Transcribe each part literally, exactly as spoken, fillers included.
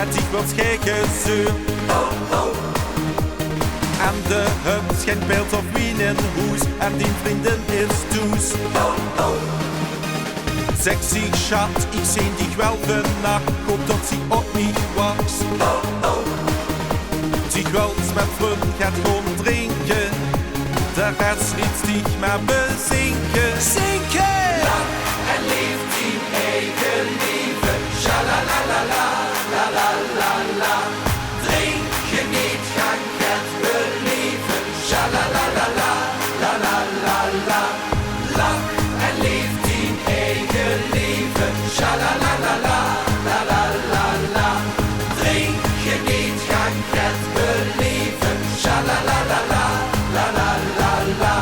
En dich wils gein gezeur. En de höbs gein belt of wien in hoes. En dien vriendin is thoes. Zèk: "Sjiek sjat, ich zeen dich waal vannach. Hoop det se op mich wachs. Dich wils mit vrun get gaon drinke. De res liets dich mer bezinke." Zinke! Lach en leef dien eige leve. Sjalalala, la la la la. Drinke neet, gaank get beleve. Sjalalala, la la la la. Lach en leef dien eige leve. Sjalalala, la la la la. Drinke neet, gaank get beleve. Sjalalala, la la la la.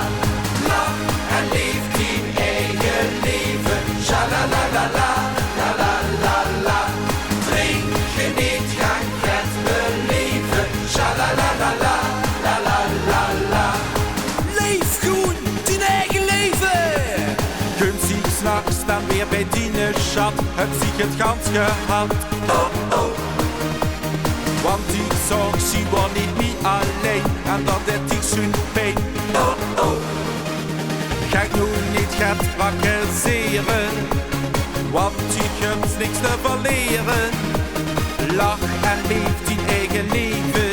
Lach en leef dien eige leve. Sjalalala, la la la la. Drinke neet, gaank get beleve. Sjalalala, la la la la. Leef gewoen dien eige leve. Kums dich 's nachs dan weer bie diene sjat, höbs dich 't gans gehad. Want dich zörgs, zie waor neet mie allein en det deit dich zoe'n pien. Gaank noe neet get prakkezere, want dich höbs niks te verlere. Lach en leef dien eige leve.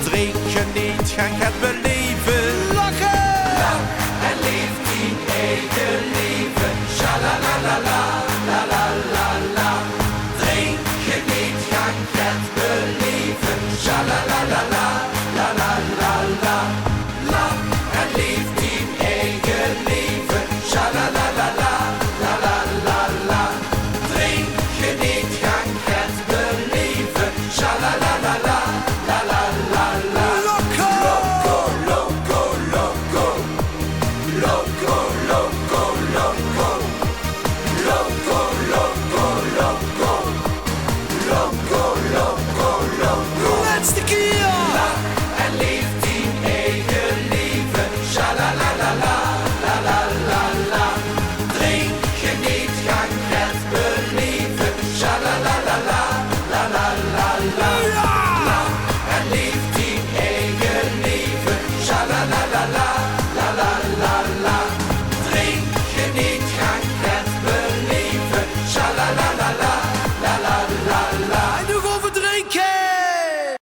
Drinke neet, gaank get beleve.